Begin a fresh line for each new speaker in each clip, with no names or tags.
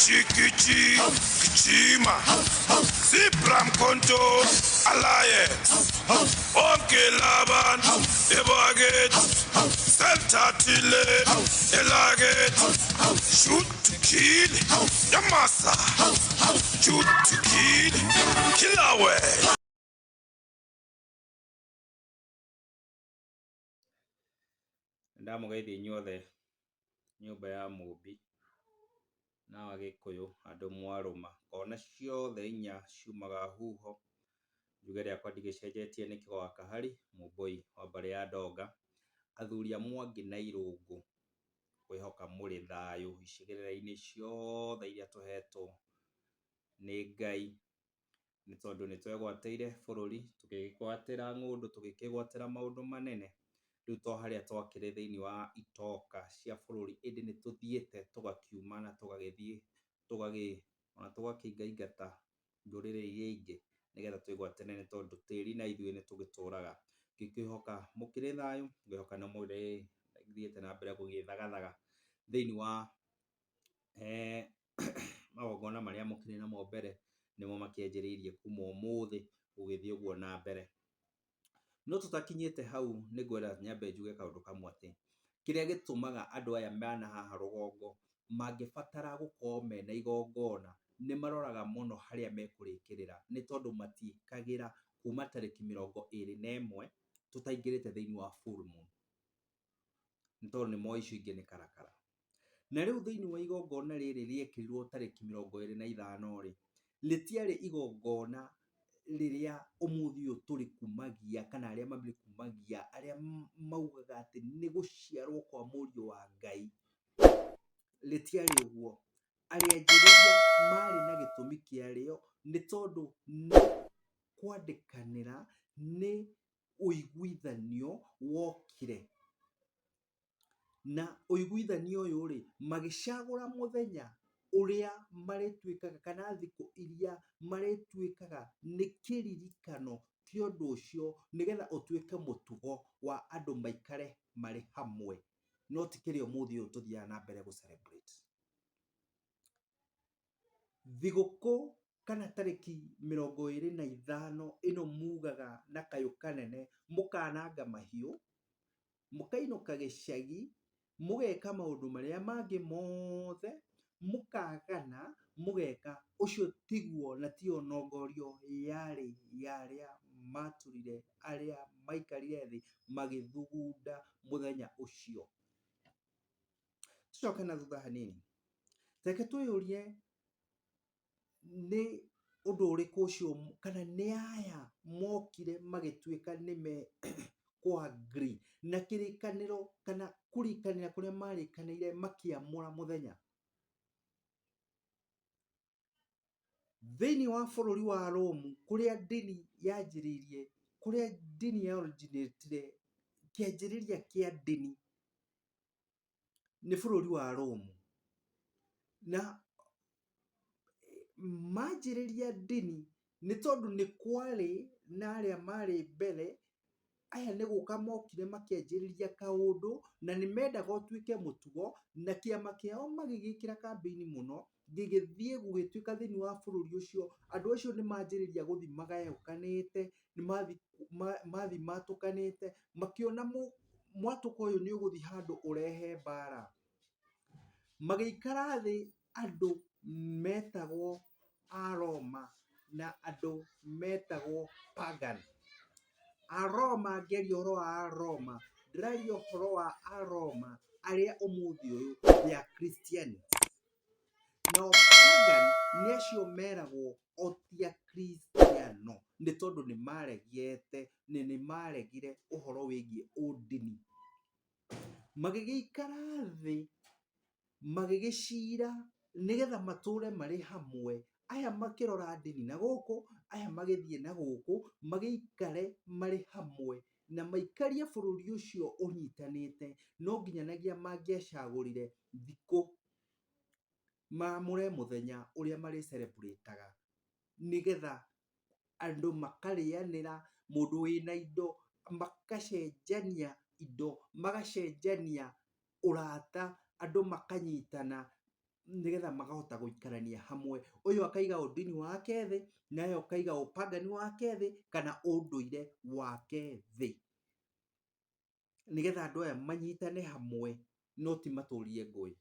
Giji giji gijima Zebra Mkhonto Alliance bonke labantu ebakithi selithathile elakithi shoot to kill yamasa shoot to kill kill away.
Ndamũgeithia inyuothe nyũmba ya Mũmbi na Agĩkũyũ andũ mwarũma, kona ciothe inya ciumaga huho, njuge rĩakwa ndigĩcenjetie nĩ Kĩgo wa Kahari, Mũmbũi wa mbarĩ ya Ndonga, athuri a Mwangi na Irũngũ, ngwĩhoka mũrĩ thayũ icigĩrĩra-inĩ ciothe iria tũhetwo nĩ Ngai. Nĩ tondũ nĩ twegwatĩire bũrũri, tũgĩgwatĩra ng'ũndũ, tũgĩkĩgwatĩra maũndũ manene. Rĩu to harĩa twakĩrĩ thĩinĩ wa itoka cia bũrũri, ĩndĩ nĩ tũthiĩte tũgakiuma na tũgagĩthiĩ tũgagĩ ona tũgakĩingaingata ndũrĩrĩ iria ingĩ nĩgetha twĩgwatĩre nĩ tondũ tĩri na ithuĩ nĩ tũgĩtũraga. Ngĩkĩhoka mũkĩrĩ thayũ, ngwĩhoka nĩ mũrĩthiĩte na mbere gũgĩthagathaga thĩinĩ wa magongona marĩa mũkĩrĩ namo mbere, nĩmo makĩanjĩrĩirie kuma ũmũthĩ gũgĩthiĩ ũguo na mbere. No tũtakinyĩte hau nĩ ngwenda nyambe njuge kaũndũ kamwe atĩ, kĩrĩa gĩtũmaga andũ aya mena haha rũgongo mangĩbatara gũkorwo mena igongona, nĩ maroraga mũno harĩa mekũrĩkĩrĩra, nĩ tondũ matiĩkagĩra kuma tarĩki 21 tũtaingĩrĩte thĩinĩ wa full moon, nĩ tondũ nĩ moĩ icio ingĩ nĩ karakara. Na rĩu thĩinĩ wa igongona rĩrĩ rĩekĩrirwo tarĩki 25 rĩ, rĩtiarĩ igongona rĩrĩa ũmũthĩ ũyũ tũrĩkumagia kana arĩa marĩkumagia arĩa maugaga atĩ nĩ gũciarwo kwa mũriũ wa Ngai. Rĩtiarĩ ũguo. Arĩanjĩrĩria marĩ na gĩtũmi kĩarĩo nĩ tondũ nĩ kwandĩkanĩra nĩ ũiguithanio wokire. Na ũiguithanio ũyũ rĩ, magĩcagũra mũthenya ũrĩa marĩtuĩkaga kana thikũ iria marĩtuĩkaga nĩ kĩririkano kĩa ũndũ ũcio nĩgetha ũtuĩke mũtugo wa andũ maikare marĩ hamwe, no ti kĩrĩa ũmũthĩ ũyũ tũthiaga na mbere gũ celebrate. Thigũkũ kana tarĩki 25 ĩno mugaga na kayũ kanene mũkananga mahiũ, mũkainũka gĩcagi, mũgeka maũndũ marĩa mangĩ mothe, mũkagana, mũgeka, ũcio tiguo na tiyo nongorio yarĩ ya arĩa maturire, arĩa maikarire thĩ magĩthugunda mũthenya ũcio. Tũcoke na thutha hanini, reke twĩyũrie nĩ ũndũ ũrĩkũ ũcio kana nĩ aya mokire magĩtuĩka nĩ me kũ agree na kĩrĩkanĩro kana kũrĩkanĩra kũrĩa marĩkanĩire makĩamũra mũthenya. Thĩinĩ wa bũrũri wa Rome kũrĩa ndini yanjĩrĩirie, kũrĩa ndini ya originate-ire, kĩanjĩrĩria kĩa ndini nĩ bũrũri wa Rome. Na manjĩrĩria ndini nĩ tondũ nĩ kwarĩ na arĩa marĩ mbere, aya nĩ gũka mokire makĩanjĩrĩria kaũndũ na nĩ mendaga ũtuĩke mũtugo, na kĩama kĩao magĩgĩkĩra kambĩini mũno, gĩgĩthiĩ gũgĩtuĩka thĩinĩ wa bũrũri ũcio, andũ acio nĩ manjĩrĩria gũthiĩ magayũkanĩte, nĩ mathiĩ matũkanĩte, makĩona mwatũka ũyũ nĩ ũgũthiĩ handũ ũrehe mbara. Magĩikara thĩ andũ metagwo Aroma na andũ metagwo Pagan. Aroma ngĩaria ũhoro wa Aroma, ndĩraria ũhoro wa Aroma arĩa ũmũthĩ ũyũ they are Christians. Nao Pagan nĩ acio meragwo o ti Akristiano nĩ tondũ nĩ maregete na nĩ maregire ũhoro wĩgiĩ ũndini. Magĩgĩikara thĩ magĩgĩcira nĩgetha matũre marĩ hamwe, aya makĩrora ndini na gũkũ, aya magĩthiĩ na gũkũ, magĩikare marĩ hamwe na maikarie bũrũri ũcio ũnyitanĩte, no nginyanagia mangĩacagũrire thikũ, maamũre mũthenya ũrĩa marĩ celebrate aga, nĩgetha andũ makarĩanĩra, mũndũ wĩna indo makacenjania indo, magacenjania ũrata, andũ makanyitana. Nĩgetha makahota gũikarania hamwe, ũyũ akaiga ũndini wake thĩ, na ũyũ akaiga ũpagani wake thĩ, kana ũndũire wake thĩ, nĩgetha andũ aya manyitane hamwe no ti matũrie ngũĩ.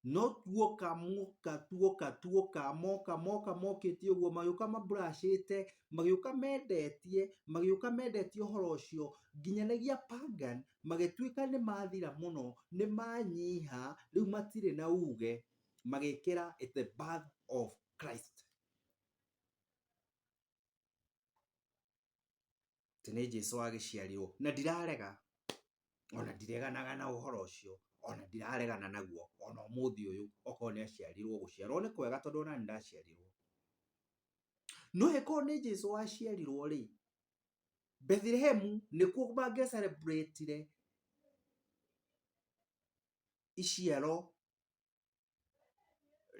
No tuoka moka tuoka tuoka moka moka mokĩte ũguo magĩũka mamburacĩte, magĩũka mendetie, magĩũka mendetie ũhoro ũcio, nginyanagia pagan magĩtuĩka nĩ mathira mũno, nĩ manyiha, rĩu matirĩ na uge, magĩkĩra it's the birth of Christ. Atĩ nĩ Jesu agĩciarirwo, na ndirarega, ona ndireganaga na ũhoro ũcio, ona ndiraregana naguo, ona ũmũthĩ ũyũ, okorwo nĩ aciarirwo, gũciarwo nĩ kwega tondũ ona niĩ ndaciarirwo. No ĩkorwo nĩ Jesu waciarirwo rĩ, Bethilehemu nĩkuo mangĩa celebrate iciaro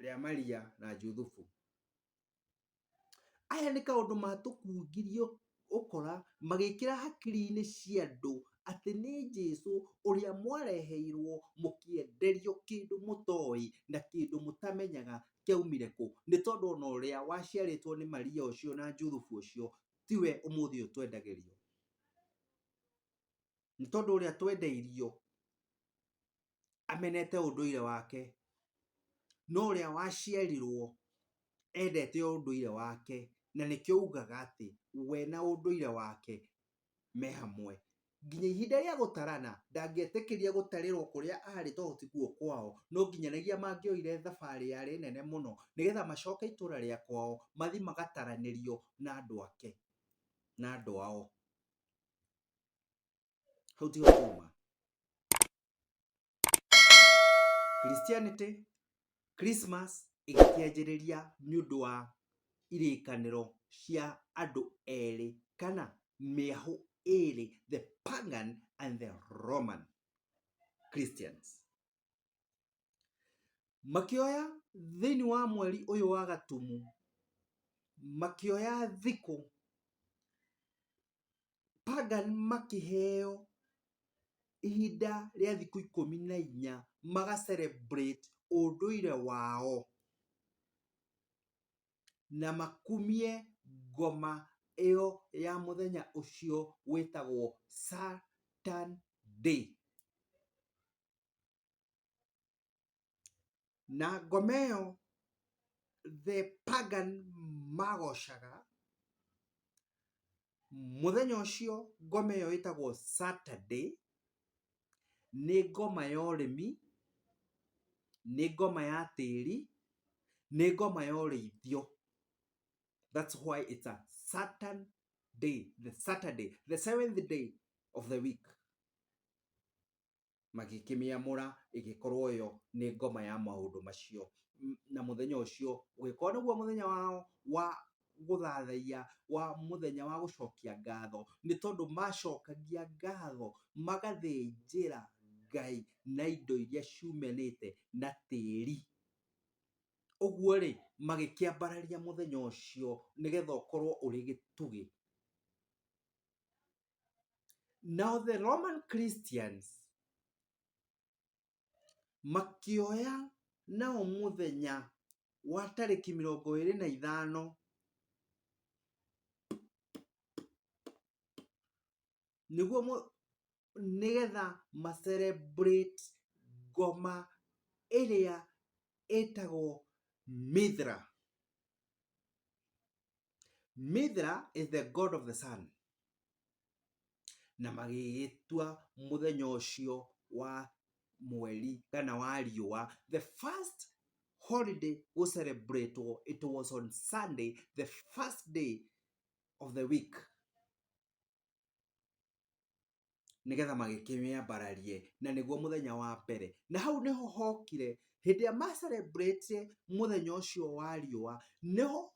rĩa Maria na Juthubu. Aya nĩ kaũndũ matũkungirie ũkora magĩkĩra hakiri-inĩ cia andũ atĩ nĩ Jesu ũrĩa mwareheirwo mũkĩenderio kĩndũ mũtoĩ na kĩndũ mũtamenyaga kĩaumire kũ, nĩ tondũ ona ũrĩa waciarĩtwo nĩ Maria ũcio na Juthubu ũcio tiwe ũmũthĩ ũyũ twendagĩrio. Nĩ tondũ ũrĩa twendeirio amenete ũndũire wake, no ũrĩa waciarirwo endete ũndũire wake, na nĩkĩo ugaga atĩ we na ũndũire wake me hamwe. Nginya ihinda rĩa gũtarana, ndangĩetĩkĩria gũtarĩrwo kũrĩa arĩ tondũ tikuo kwao, no nginyanagia mangĩoire thabarĩ yarĩ nene mũno, nĩgetha macoke itũra rĩa kwao, mathiĩ magataranĩrio na andũ ake, na andũ ao. Hau tiho tuma. Christianity, Christmas ĩgĩkĩanjĩrĩria nĩ ũndũ wa irĩkanĩro cia andũ erĩ kana mĩahũ ĩrĩ, the pagan and the Roman Christians. Makĩoya thĩinĩ wa mweri ũyũ wa Gatumu, makĩoya thikũ, pagan makĩheo ihinda rĩa thikũ 14 maga celebrate ũndũire wao na makumie ngoma ĩyo ya mũthenya ũcio wĩtagwo Saturn Day. Na ngoma ĩyo the pagan magocaga mũthenya ũcio, ngoma ĩyo ĩtagwo Saturday, nĩ ngoma ya ũrĩmi, nĩ ngoma ya tĩri, nĩ ngoma ya ũrĩithio. That's why it's a Saturn day, the Saturday, the seventh day of the week. Magĩkĩmĩamũra ĩgĩkorwo yo nĩ ngoma ya maũndũ macio. Na mũthenya ũcio ũgĩkorwo nĩguo mũthenya wao wa gũthathaiya, wa mũthenya wa gũcokia ngatho, nĩ tondũ macokagia ngatho magathĩnjĩra Ngai na indo iria ciumanĩte na tĩri. Ũguo rĩ, magĩkĩambararia mũthenya ũcio nĩgetha ũkorwo ũrĩ gĩtugĩ. Now the Roman Christians makĩoya nao mũthenya wa tarĩki 25 nĩguo nĩgetha ma celebrate ngoma ĩrĩa ĩtagwo Mithra. Mithra is the god of the sun. Na magĩgĩtua mũthenya ũcio wa mweri kana wa riũa, the first holiday gũ celebrate it was on Sunday, the first day of the week. Nĩgetha magĩkĩmĩambararie na nĩguo mũthenya wa mbere. Na hau nĩho hokire hĩndĩ ĩrĩa ma celebrate mũthenya ũcio wa riũa, nĩho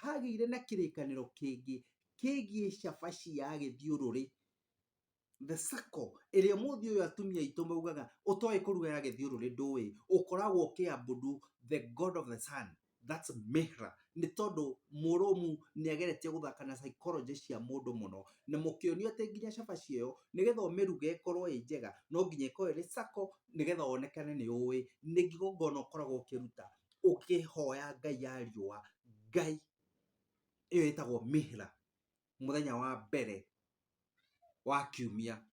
hagĩire na kĩrĩkanĩro kĩngĩ kĩgiĩ cabaci ya gĩthiũrũrĩ, the circle, ĩrĩa ũmũthĩ ũyũ atumia aitũ maugaga ũtoĩ kũruga ya gĩthiũrũrĩ ndũĩ, ũkoragwo ũkĩabudu the god of the sun, That's Mihra. Nĩ tondũ mũrũmu nĩ ageretie gũthaka na psychology cia mũndũ mũno, na mũkĩonio atĩ nginya cabaci ĩyo nĩgetha ũmĩruge ĩkorwo ĩ njega no nginya ĩkorwo ĩrĩ sako nĩgetha wonekane nĩ ũĩ nĩ igongona ũkoragwo ũkĩruta ũkĩhoya ngai ya riũa, ngai ĩyo ĩtagwo Mihra mũthenya wa mbere wa kiumia.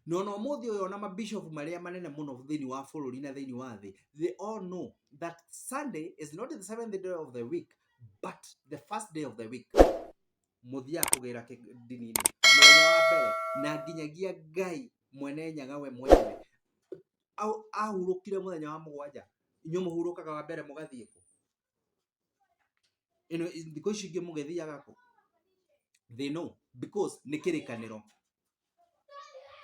Na ona ũmũthĩ ũyũ ona mabishop marĩa manene mũno thĩinĩ wa bũrũri na thĩinĩ wa thĩ, they all know that Sunday is not the seventh day of the week but the first day of the week. Mũthiaga kũgĩra ndini-inĩ mũthenya wa mbere, na nginyagia Ngai mwene Nyaga we mwenyewe ahurũkire mũthenya wa mũgwanja. Inyuĩ mũhurũkaga wa mbere mũgathiĩ kũ? Ĩno thikũ ici ingĩ mũgĩthiaga kũ? They know because nĩ kĩrĩkanĩro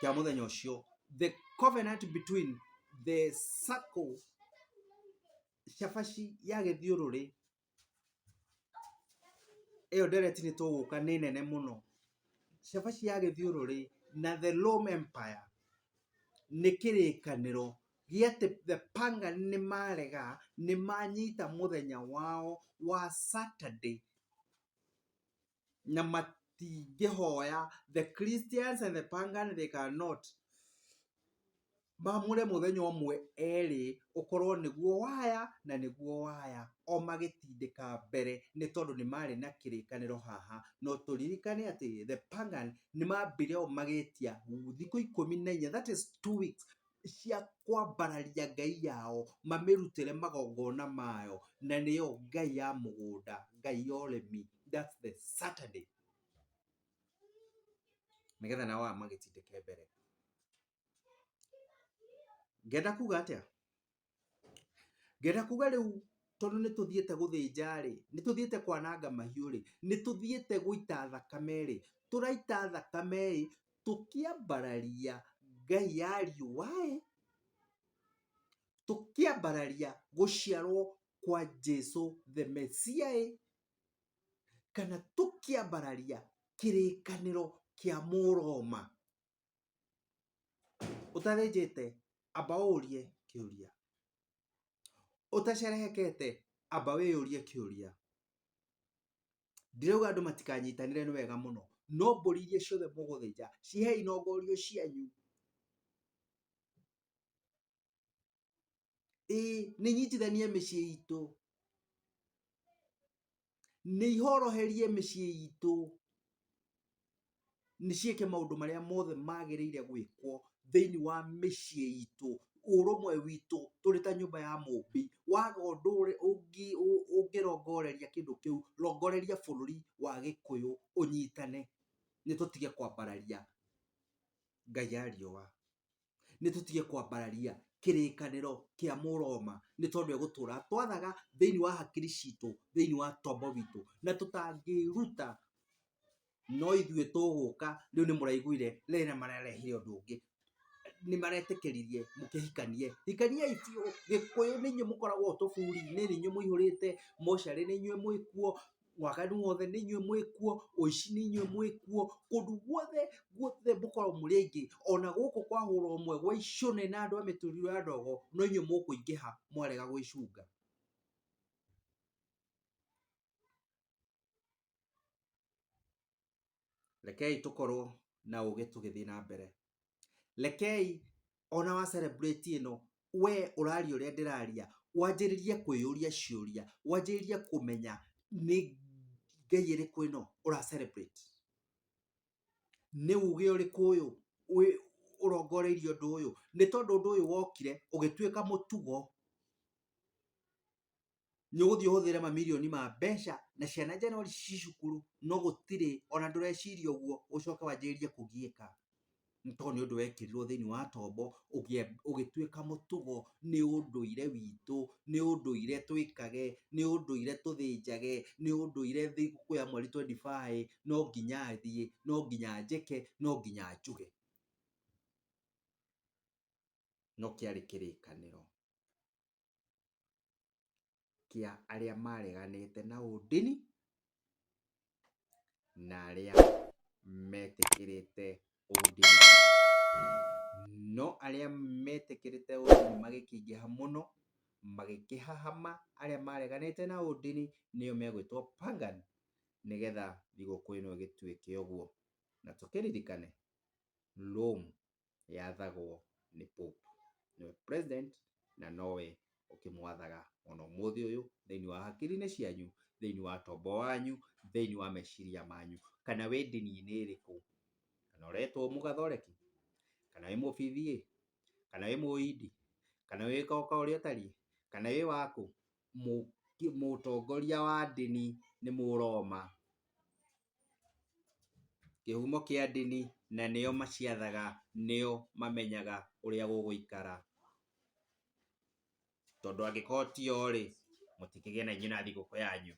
kĩa mũthenya ũcio, the covenant between the circle, cabaci ya gĩthiũrũrĩ ĩyo ndereti nĩ tũgũka nĩ nene mũno, cabaci ya gĩthiũrũrĩ na the Rome Empire nĩ kĩrĩkanĩro gĩa atĩ the pagan nĩ marega, nĩ manyita mũthenya wao wa Saturday na matingĩhoya, the Christians and the pagan they cannot mamũre mũthenya ũmwe erĩ ũkorwo nĩguo waya na nĩguo waya, o magĩtindĩka mbere nĩ tondũ nĩ marĩ na kĩrĩkanĩro haha. No tũririkane atĩ the pagan nĩ mambire o magĩtia thikũ ikũmi na inya, that is 2 weeks cia kwambararia ngai yao mamĩrutĩre magongona mayo, na nĩyo ngai ya mũgũnda, ngai ya ũrĩmi, that's the Saturday, nĩgetha nao aya magĩtindĩke mbere. Ngenda kuga atĩa? Ngenda kuga rĩu tondũ nĩ tũthiĩte gũthĩnja rĩ, nĩ tũthiĩte kwananga mahiũ rĩ, nĩ tũthiĩte gũita thakame rĩ, tũraita thakame ĩ tũkĩambararia ngai ya riũa ĩ, tũkĩambararia gũciarwo kwa Jesu the Messiah ĩ, kana tũkĩambararia kĩrĩkanĩro kĩa Mũroma. Ũtathĩnjĩte amba ũrie kĩũria, ũtacerehekete amba wĩyũrie kĩũria. Ndirauga andũ matikanyitanĩre nĩ wega mũno, no mbũri iria ciothe mũgũthĩnja cihei inongorio cianyu. Ĩĩ nĩ nyitithanie mĩciĩ itũ, nĩ ihoroherie mĩciĩ itũ, nĩ ciĩke maũndũ marĩa mothe magĩrĩire gwĩkwo thĩinĩ wa mĩciĩ itũ, ũrũmwe witũ tũrĩ ta nyũmba ya mũmbi. Waga ũndũ ũngĩrongoreria kĩndũ kĩu, rongoreria bũrũri wa Gĩkũyũ ũnyitane, nĩ tũtige kwambararia ngai ya riũa. Nĩ tũtige kwambararia kĩrĩkanĩro kĩa Mũroma, nĩ tondũ egũtũra twathaga thĩinĩ wa hakiri citũ, thĩinĩ wa tombo witũ, na tũtangĩruta no ithuĩ tũgũka. Rĩu nĩ mũraiguire rĩrĩ mararehire ũndũ ũngĩ, nĩ maretĩkĩririe mũkĩhikanie, hikaniai biũ. Gĩkũyũ nĩ inyuĩ mũkoragwo tũburi-inĩ, nĩ inyuĩ mũihũrĩte mocarĩ, nĩ inyuĩ mwĩkuo, waganu wothe nĩ inyuĩ mwĩkuo, ũici nĩ inyuĩ mwĩkuo, kũndũ guothe guothe mũkoragwo mũrĩ aingĩ. Ona gũkũ kwahũra ũmwe gwa icũnĩ na andũ a mĩtũrirũ ya ndogo, no inyuĩ mũkũingĩha mwarega gwĩcunga. Rekei tũkorwo na ũgĩ tũgĩthiĩ na mbere. Rekei ona wa celebrate ĩno, we ũraria ũrĩa ndĩraria, wanjĩrĩrie kwĩyũria ciũria, wanjĩrĩrie kũmenya nĩ ngai ĩrĩkũ ĩno ũra celebrate. Nĩ uge ũrĩkũ ũyũ ũrongoreirie ũndũ ũyũ, nĩ tondũ ũndũ ũyũ wokire ũgĩtuĩka mũtugo. Nĩ ũgũthiĩ ũhũthĩre mamirioni ma mbeca na ciana January ci cukuru, no gũtirĩ ona ndũreciria ũguo ũcoke wanjĩrĩrie kũgiĩka, nĩ tondũ nĩ ũndũ wekĩrirwo thĩinĩ wa tombo ũgĩtuĩka mũtugo. Nĩ ũndũire witũ, nĩ ũndũire twĩkage, nĩ ũndũire tũthĩnjage, nĩ ũndũire thigũkũ ya mweri 25 no nginya thiĩ, no nginya njĩke, no nginya njuge. No kĩarĩ kĩrĩkanĩro kĩa arĩa mareganĩte na ũndini na arĩa metĩkĩrĩte ũndini. No arĩa metĩkĩrĩte ũndini magĩkĩingĩha mũno, Magĩkĩhahama arĩa mareganĩte na ũndini nĩo megwĩtwo pagan, nĩgetha thigũkũ ĩno ĩgĩtuĩke ũguo. Na tũkĩririkane Rome yathagwo nĩ Pope, nĩwe president na nowe ũkĩmwathaga ona ũmũthĩ ũyũ thĩinĩ wa hakiri-inĩ cianyu, thĩinĩ wa tombo wanyu, thĩinĩ wa meciria manyu. Kana wĩ ndini-inĩ ĩrĩkũ, kana ũretwo mũgathoreki, kana wĩ mũbithie, kana wĩ mũindi, kana wĩ koka ũrĩa ũtariĩ, kana wĩ wakũ, mũtongoria wa ndini nĩ Mũroma. Kĩhumo kĩa ndini na nĩo maciathaga, nĩo mamenyaga ũrĩa gũgũikara. Tondũ angĩkorwo tio rĩ, mũtikĩgĩe na inyuĩ na thigũkũ yanyu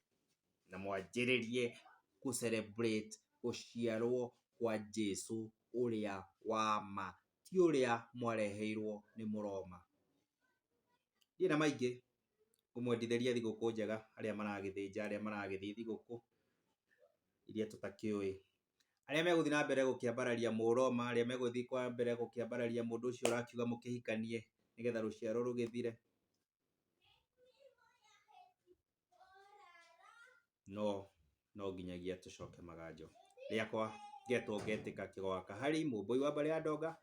na mwanjĩrĩrie gũ celebrate gũciarwo kwa Jesu ũrĩa wa ma, ti ũrĩa mwareheirwo nĩ Mũroma. Ndirĩ na maingĩ, ngũmwendithĩria thigũkũ njega arĩa maragĩthĩnja, arĩa maragĩthiĩ thigũkũ iria tũtakĩũĩ. Arĩa megũthiĩ na mbere gũkĩambararia Mũroma, arĩa megũthiĩ kwa mbere gũkĩambararia mũndũ ũcio ũrakiuga mũkĩhikanie nĩgetha rũciaro rũgĩthire, no no nginyagia tũcoke maganjo. Rĩakwa ngetwo ngetĩka kĩgoa kahari mũmbũi wa mbarĩ ya ndonga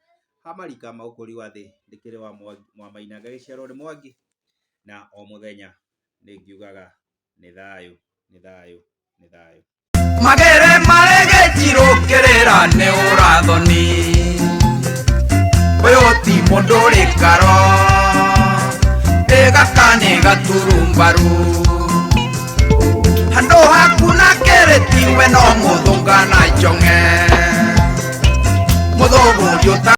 hamarika ma ũkũri wa thĩ ndĩkĩrĩ wa Mwamaina ngagĩciarwo nĩ Mwangi, na o mũthenya nĩ ngiugaga nĩ thayũ, nĩ thayũ, nĩ thayũ.
Magere marege kĩrĩra nĩ ũrathoni ũyũ ti mũndũ ũrĩ karo ĩ gaka nĩ gaturumbaru handũ haku na kĩrĩti we no mũthũnga na njong'e mũthũgũri ũta.